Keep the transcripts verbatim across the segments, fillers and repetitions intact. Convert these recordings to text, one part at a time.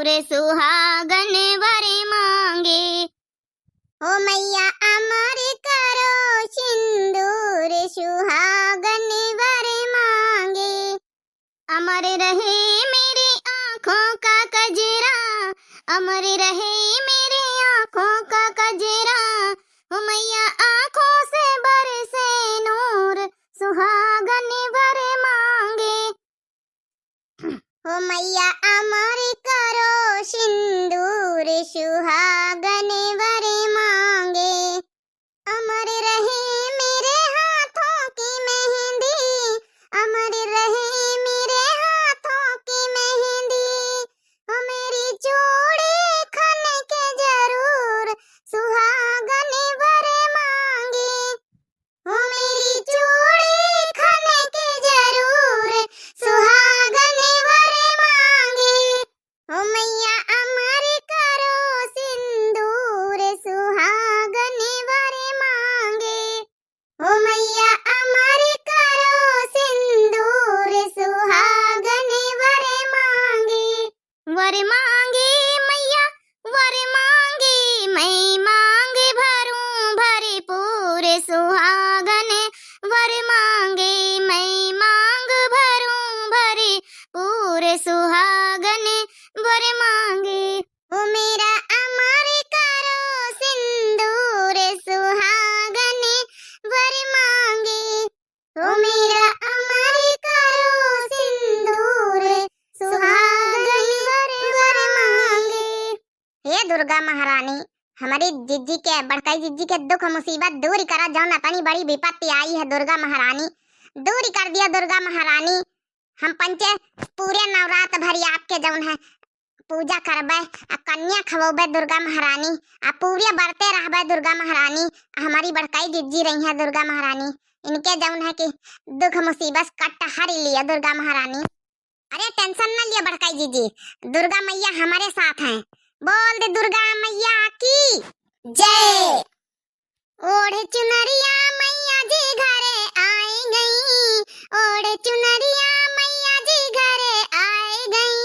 सुहागन वर मांगे। हो मैया अमर करो सिंदूर, सुहागन वर मांगे। अमर रहे मेरी आँखों का कजरा, अमर रहे मेरी आँखों का कजरा, हो मैया आँखों से बरसे नूर, सुहागन वर मांगे। हो मैया अमर करो सिंदूर, सुहागन वर मांगे। अमर रहे मेरे हाथों की मेहंदी, अमर रहे मेरे हाथों की मेहंदी, ओ मेरी चूड़ी खनके जरूर, सुहागन वर मांगे। ओ मेरी चूड़ी खनके जरूर, सुहागन वर मांगे। ओ मैया अमर करो सिंदूर, सुहागन वर मांगे। ओ मैया अमर करो सिंदूर, सुहागन वर मांगे। वर मांगे मैया, वर मांगे, मैं मांग भरूं भरपूर, सुहागन वर मांगे, मैं मांग भरूं भरपूर, सुहागन वर मांगे। ओ मेरा अमर करो सिंदूर, सुहागन वर मांगे। ओ मेरा अमर करो सिंदूर, सुहागन वर मांगे। हे दुर्गा महारानी, हमरी जिज्जी के, बड़काई जिज्जी के दुख मुसीबत दूर करा, जौन अतनी बड़ी विपत्ति आई है दुर्गा महारानी, दूर कर दिया दुर्गा महारानी। हम पंचे पूरे नवरात भरी आपके जौन है पूजा करबे, आ कन्या खवौबे दुर्गा महारानी, आ पूरे बरते रहबे दुर्गा महारानी, आ हमरी बड़काई जिज्जी रही है दुर्गा महारानी, इनके जौन है कि दुख मुसीबत कट हर लिया दुर्गा महारानी। अरे tension न लिया बड़काई जिज्जी, दुर्गा मैया हमरे साथ हैं। बोल दे दुर्गा मैया की जय। ओढ़ चुनरिया मैया जी घरे आई गई, ओढ़ चुनरिया मैया जी घरे आई गई,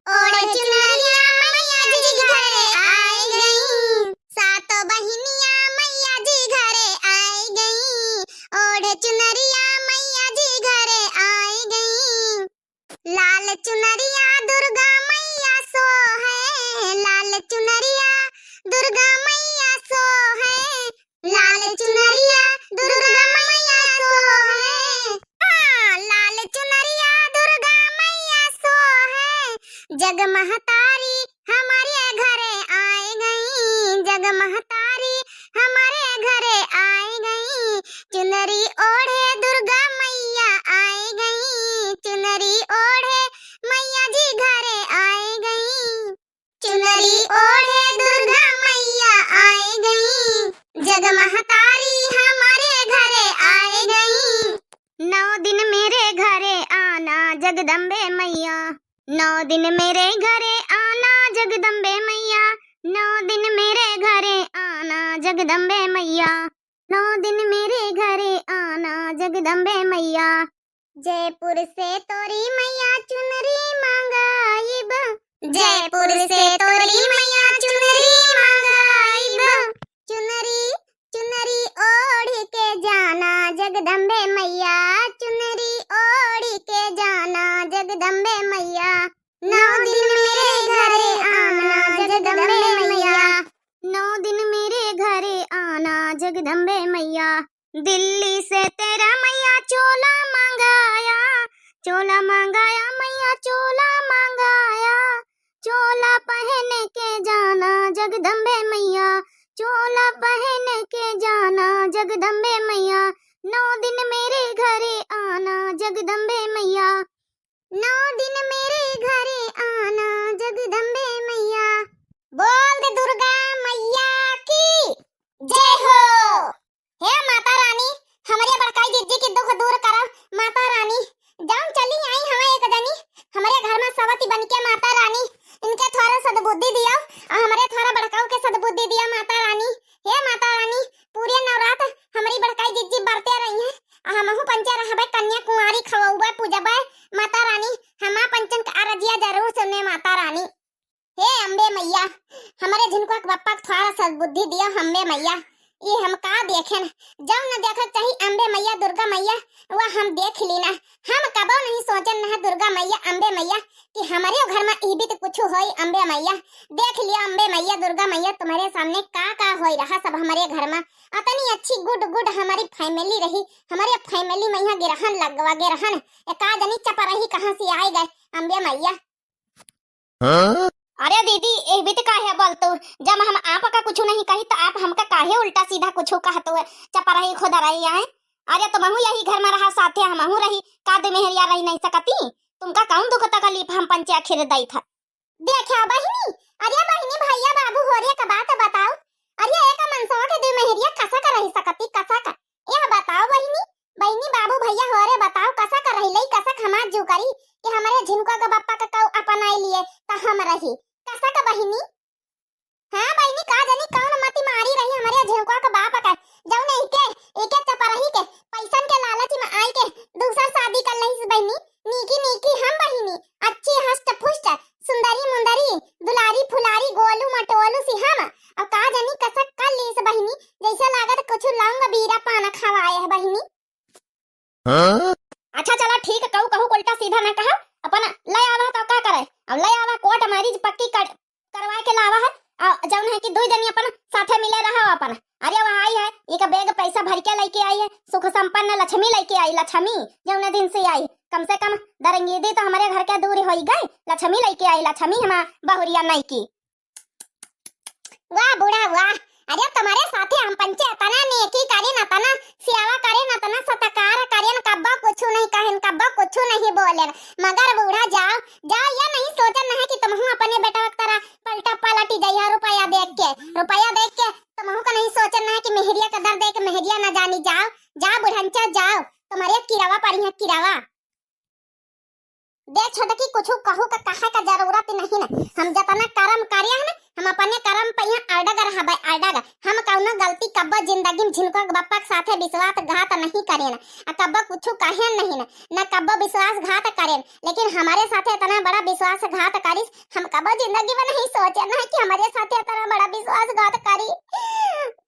ओढ़ चुनरिया मैया जी घरे आई गई, सातों बहिनिया मैया जी घरे आई गई, ओढ़ चुनरिया मैया जी घरे आई गई। लाल चुनरिया दुर्गा मैया सोहे, लाल चुनरिया दुर्गा मैया सोहे, लाल चुनरिया दुर्गा मैया सोहे। हाँ, लाल चुनरिया दुर्गा मैया सोहे, जग महतारी हमरे घरे आई गई, जग महतारी हमरे घरे आई गई, चुनरी ओढ़े दुर्गा मैया आई गई, चुनरी ओढ़े मैया जी घरे आई गई, चुनरी ओढ़े दुर्गा मैया आई गई, जग महतारी हमरे घरे आई गई। नौ दिन मेरे घरे आना जगदम्बे मैया, नौ दिन मेरे घरे आना जगदम्बे मैया, नौ दिन मेरे घरे आना जगदम्बे मैया, नौ दिन मेरे घरे आना जगदम्बे मैया। जयपुर से तोरी मैया चुनरी मंगाइब, जयपुर से तोरी मैया चुनरी मंगाइब, चुनरी, चुनरी ओढ़ के जाना जगदम्बे मैया, चुनरी ओढ़ के जाना जगदम्बे मैया। नौ दिन मेरे घरे आना जगदम्बे मैया, नौ दिन मेरे घरे आना जगदम्बे मैया। दिल्ली से तेरा मैया चोला मंगाया, चोला मंगाया मैया चोला मंगाया, चोला पहन के जाना जगदम्बे मैया, चोला पहन के जाना जगदम्बे मैया, नौ दिन मेरे घरे आना जगदम्बे मैया, नौ दिन मेरे घरे आना जगदम्बे मैया। बोल दे दुर्गा मैया की जय हो। हे माता रानी, हमरे बड़काई जिज्जी की दुख दूर करा माता रानी। जौन चली आई हवा एक जनी हमरे घर में सवती बन के माता रानी, इनके थोड़ा सद्बुद्धि दिया और हमरे थोड़ा बड़काऊ के सद्बुद्धि दिया माता रानी। हे माता रानी, पूरे नवरात हमरी बड़काई जिज्जी बरते रही हैं, आ हमहू पंचे रहबे, कन्या कुंवारी खवौबे, पूजबे माता रानी, हमा पंचन का अरजिया जरूर सुने माता रानी। हमरे झिनकुआ के बप्पा के थोड़ा सा बुद्धि दियो अम्बे मैया। ई हम का देखेन, जौन न देखक चाही अम्बे मैया, दुर्गा मैया, वह हम देख लीना। हम कबो नहीं सोचेन न दुर्गा मैया, अम्बे मैया, कि हमरे घर मा ई भी तो कुछ होई अम्बे मैया। देख लियो अम्बे मैया, दुर्गा मैया, तुम्हरे सामने का का होई रहा सब हमरे घर मा। अतनी अच्छी good good हमारी family रही, हमरे family मा यहाँ गिरहन लगवा गिरहन, ए का जनी चपरही कहाँ से आए गए अम्बे मैया। हाँ? अरे दीदी, एह बीत काहे बोलतू? जब हम आपका कुछ नहीं कही तो आप हमका काहे उल्टा सीधा कुछ कहतू है? चपरही खुद रही है। अरे तुमहू यही घर मा रहा साथे हमहू रही, का दू मेहरिया रही नहीं सकती? तुमका कौन दुख तकलीफ हम पंचे आखिर दई था? देखा बहिनी, अरे बहिनी भैया बाबू होरे का बात बताओ। अरे एक मनसवा के दू मेहरिया कसक रही सकती, कसक? यह बताओ बहिनी, बहिनी बाबू भैया होरे बताओ कसक रही लई, कसक हमार जू करी कि हमरे झिनकुआ के बप्पा का कऊ अपनाई लिए त हम रही। कसक बहिनी? हाँ बहिनी, का जानी कौन मति मारी रही हमरे झिनकुआ के बाप का, जौन एके, एके चपरही के पैसन के लालच मा आई के दूसर शादी कर लहिस बहिनी। नीकी नीकी हम बहिनी, अच्छी हष्ट पुष्ट, सुंदरी मुंदरी, दुलारी फुलारी, गोलू मटोलू सी हम। अब का जानी कसक कर लीस बहिनी, जैसे लागत कुछ लौंग बीरा पान खवाए है बहिनी। हाँ? अच्छा चला ठीक, कहू कहू उल्टा सीधा ना कहा, अपन ले आवा तो का करे, अब ले आवा court marriage पक्की कर, करवा के लावा है, आ जौन है कि दू जनी अपन साथे मिले रहा अपन। अरे वह आई है, एक bag पैसा भर के लेके आई है, सुख संपन्न लक्ष्मी लेके आई, लक्ष्मी जौने दिन से आई, कम से कम दरंगीदी तो हमरे घर के दूर होई गई, लक्ष्मी लेके आई, लक्ष्मी हमार बहुरिया नई की। वाह बूढ़ा वाह, अरे तुम्हरे साथे हम पंचे अतना नेकी करेन, अतना सेवा करेन, अतना सत्कार करेन, कब्बो कुछु नहीं कहेन, कब्बो कुछु नहीं बोलेन। मगर बूढ़ा जाओ, जाओ, ये नहीं सोचन है कि तुमहू अपने बेटवा की तरह पलटा पलटी जइहा रुपया देख के, रुपया देख के तुमहू का नहीं सोचन है कि मेहरिया का दर्द देख मेहरिया न जानी। जाओ, जाओ बुढ़ंचा जाओ, तुम्हरे किरावा पड़ी है किरावा। देख छोटकी, कुछ कहू का कहे का जरूरत नहीं न। हम जतना करम करे है न, हम अपने करम पे यहाँ अडग रहबे, अडग। हम कौनो गलती कब्बो जिंदगी में झिनकुआ के बप्पा के साथे विश्वासघात नहीं करेन, आ कब्बो कुछ कहेन नहीं न, न कब्बो विश्वासघात करेन। लेकिन हमरे साथे इतना बड़ा विश्वासघात करिस, हम कब्बो जिंदगी में नहीं सोचेन है कि हमरे साथे इतना बड़ा विश्वासघात करी।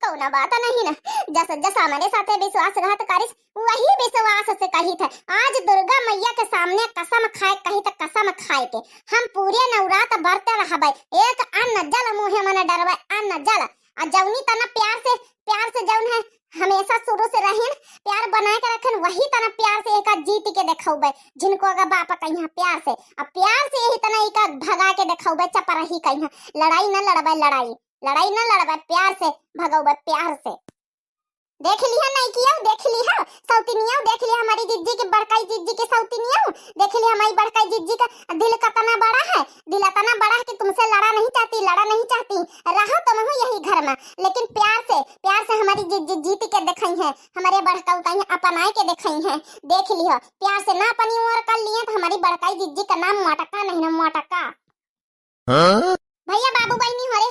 कौनो बात नहीं न, जस जस हमरे साथे विश्वासघात करिस, वही विश्वास से कहित है, आज दुर्गा मैया के सामने कसम खाए कहित, कसम खाए के हम पूरे नवरात बरते रहबे, एक अन्न जल मुँहे मन डरबे, अन्न जल। आ जौनी तना प्यार से, प्यार से जौन है हमेशा शुरू से रहेन, प्यार बनाए के रखेन, वही तना प्यार से एका जीत के देखौबे, झिनकुआ का बाप कहिया प्यार से, आ प्यार से यही तना एका भगा के देखौबे, चपरही कहिया लड़ाई न लड़बे, लड़ाई, लड़ाई न लड़बे, प्यार से भगौबे, प्यार से। देख लिहा नहीं किया, देख लिहा सौतिनिया, देख लिहा हमारी जिज्जी के, बड़काई जिज्जी के सौतिनिया, देख लिहा हमारी बड़काई जिज्जी का दिल कतना बड़ा है, दिल इतना बड़ा है कि तुमसे लड़ा नहीं चाहती, लड़ा नहीं चाहती। रहो तुमहू यही घर में, लेकिन प्यार से, प्यार से हमारी जिज्जी जीत के दिखाई है, हमारे बड़काऊ कहीं अपनाए के दिखाई है। देख लिहा, प्यार से ना अपनी ओर कर लिए तो हमारी बड़काई जिज्जी का नाम मोटका नहीं ना, मोटका। हाँ? भैया बाबू बहिनी होरे,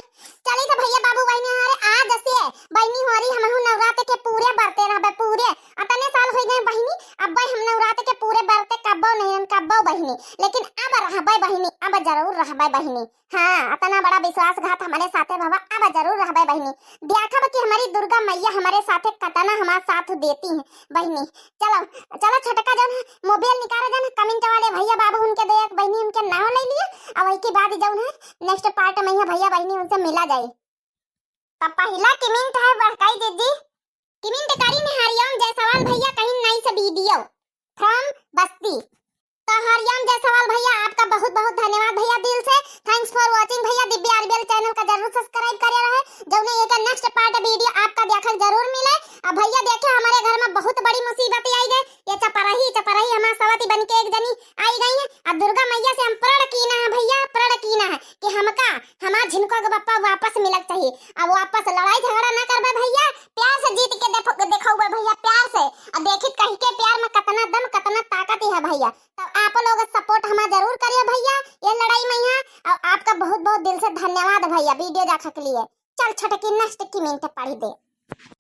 चली तो भैया बाबू बहिनी होरे, आज से बहिनी होरी हमहू नवरात्र के पूरे बरते रहबे, पूरे। अतने साल हो गए बहिनी, अब भाई हम नवरात्र के पूरे बरते कब्बो नहीं, कब्बो बहिनी, लेकिन अब रहबे बहिनी, अब जरूर रहबे बहिनी। हाँ, अतना बड़ा विश्वासघात हमारे साथे भवा, अब जरूर रहबे बहिनी। देखब कि हमारी दुर्गा मैया हमारे साथे कतना हमारा साथ देती है बहिनी। चलो, चलो छोटका जौन है मोबाइल निकाला जौन है, comment वाले भैया बाबू उनके दो एक बहिनी उनके नाम ले लिए, और वही के बाद जौन है next part में यहाँ भैया बहिनी उनसे मिला जाए। तो पहला comment है बड़काई दीदी, comment करी ने हरिओम जायसवाल भैया कहीं नई से video from बस्ती। तो हरिओम जायसवाल भैया आपका बहुत बहुत धन्यवाद भैया, दिल से thanks for watching भैया। दिव्या आरबीएल channel का जरूर subscribe करे रहे, जौने एक next part video आपका देखक जरूर मिले। अब भैया देखे हमारे घर में बहुत बड़ी मुसीबत आई गई, ये चपरही, चपरही हमार सवती बन के एक जनी आई गई है। अब दुर्गा मैया से हम प्रण कीना है भैया, प्रण कीना है कि हमका हमार झिनका के बप्पा वापस मिलक चाहिए। अब वापस लड़ाई झगड़ा ना करबे भैया, प्यार से जीत के देखो, देखौबे भैया, प्यार से। अब देखित कही के प्यार में कितना दम, कितना ताकत है भैया। तब आप लोग support हमार जरूर करिए भैया ये लड़ाई में यहाँ। और आपका बहुत बहुत दिल से धन्यवाद भैया video देखक लिए। चल छोटकी next comment पढ़ दे।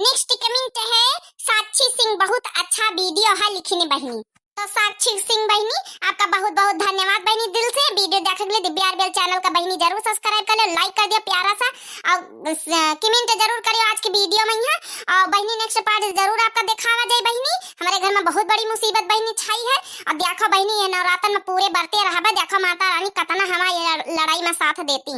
Next comment है साक्षी सिंह, बहुत अच्छा video है लिखिन बहिनी। तो साक्षी सिंह बहिनी आपका बहुत बहुत धन्यवाद बहिनी, दिल से video तो देखे के लिए दिव्या आरबीएल चैनल का बहिनी जरूर सब्सक्राइब कर लो, लाइक कर दियो प्यारा सा, और स-, कमेंट जरूर करियो आज की वीडियो में यहाँ। और बहिनी, नेक्स्ट पार्ट जरूर आपका दिखावा जाए बहिनी। हमारे घर में बहुत बड़ी मुसीबत बहिनी छाई है। और देखो बहिनी, ये नवरातन में पूरे बरते रहबे, देखो माता रानी कतना हमारे लड़-, लड़ाई में साथ देती।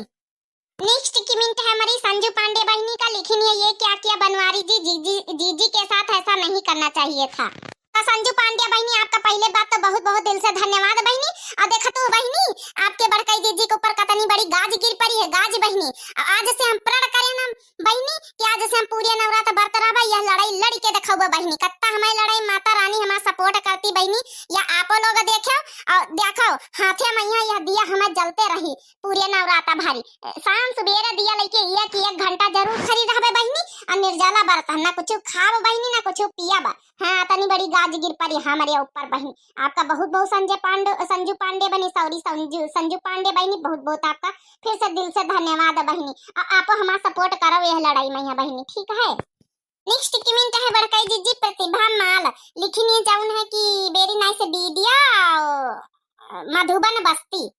नेक्स्ट कमेंट है हमारी संजू पांडे बहिनी का, लिखिन है, "ये क्या किया बनवारी जी, जीजी, जीजी के साथ ऐसा नहीं करना चाहिए था।" तो संजू पांडे बहिनी, आपका पहले बात तो बहुत बहुत दिल से धन्यवाद बहिनी। और देखा तो बहिनी, आपके बड़कई जीजी के ऊपर कतनी बड़ी गाज गिर पड़ी है, गाज बहिनी। और आज से हम प्रण करेन ना बहिनी कि आज से हम पूरे नवरात्र बरत रहबे, यह लड़ाई लड़ के देखबे बहिनी। कत्ता हमारी लड़ाई माता रानी हमारा सपोर्ट करती बहिनी, या आपो लोग देखो और देखो, हाथे में यहाँ यह दिया हमारे जलते रही पूरे नवराता भारी। शाम सुबेरे दिया लेके एक, एक घंटा जरूर खड़ी रहबे बहिनी, और निर्जला बरत, ना कुछ खाब बहिनी, ना कुछ पियब। हाँ, तनी बड़ी गाज गिर पड़ी हमारे ऊपर बहिनी। आपका बहुत बहुत संजय पांडे, संजू पांडे बहिनी, सॉरी, संजू, संजू पांडे बहिनी, बहुत बहुत आपका फिर से दिल से धन्यवाद बहिनी। और आप हमारा सपोर्ट करो यह लड़ाई में यहाँ बहिनी, ठीक है। नेक्स्ट कमेंट है बड़कई जीजी प्रतिभा माल, लिखिन है जौन है कि "Very nice वीडियो, मधुबन बस्ती।"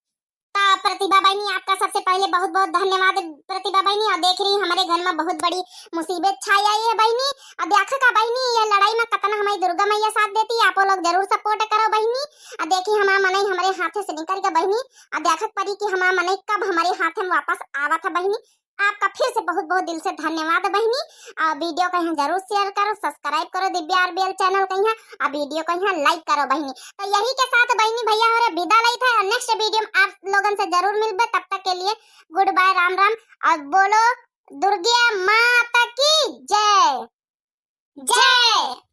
तो प्रतिभा बहिनी, आपका सबसे पहले बहुत बहुत धन्यवाद प्रतिभा बहिनी। और देख रही, हमारे घर में बहुत बड़ी मुसीबत छाई आई है बहिनी। और देखा का बहिनी, यह लड़ाई में कतना हमारी दुर्गा मैया साथ देती है, आपो लोग जरूर सपोर्ट करो बहिनी। और देखी हमारा मनई हमारे हाथे से निकल गया बहिनी। और देखा परी कि हमारा मनई कब हमारे हाथे में वापस आवा था बहिनी। आपका फिर से बहुत बहुत दिल से धन्यवाद बहिनी। और वीडियो का यहाँ जरूर शेयर करो, सब्सक्राइब करो दिव्या आरबीएल चैनल का यहाँ, और वीडियो का यहाँ लाइक करो बहिनी। तो यही के साथ बहिनी भैया हो रहे विदा लई थे, और नेक्स्ट वीडियो में आप लोगन से जरूर मिलबे। तब तक के लिए गुड बाय, राम राम, और बोलो दुर्गा माता की जय, जय।